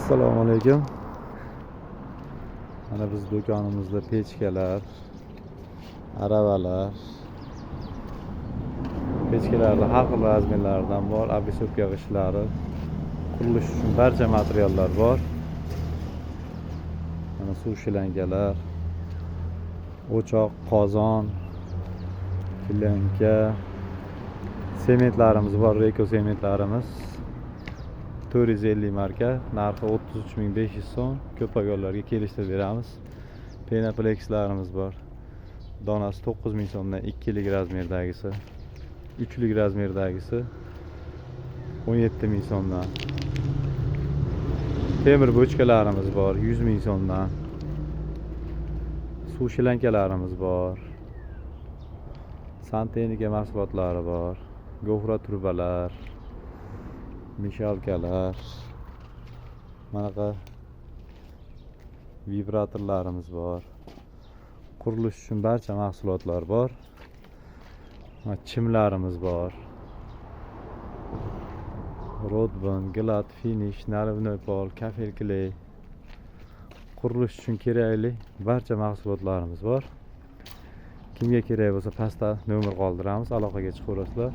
Assalomu alaykum. Mana biz do'konimizda pechkalar, aravalar, pechkalarni har xil razmerlaridan bor, обрисовка g'ishlari, qurilish uchun barcha materiallar bor. Mana suv shlangalar, o'choq, qozon, klenka, sementlarimiz bor, Reko sementlarimiz. 450 marka, narxi 33 500 so'm, ko'pagonlarga kelishtirib beramiz. Penoplexlarimiz bor. Donasi 9000 so'mdan 2lik razmerdagisi, 3lik razmerdagisi 17 000 so'mdan. Temir bochkalarimiz bor, 100 ming so'mdan. Suv shlankalarimiz bor. Santexnika mahsulotlari bor. Gofra trubalar, мешалка lar, manaqa vibratorlarimiz bor. Qurilish uchun barcha mahsulotlar bor. Mana chimlarimiz bor. Rodbon, Glad, Finish, наливной pol, кафель клей. Qurilish uchun kerakli barcha mahsulotlarimiz bor. Kimga kerak bo'lsa, pastda nomer qoldiramiz, aloqaga chiqaverasizlar.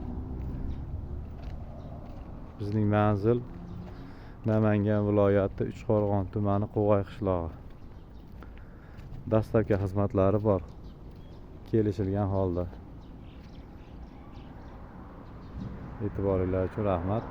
Bizning manzil Namangan viloyati, Uchqo'rg'on tumani, Qo'g'ay qishlog'i. Доставка xizmatlari bor. Kelishilgan holda. E'tiboringlar uchun rahmat.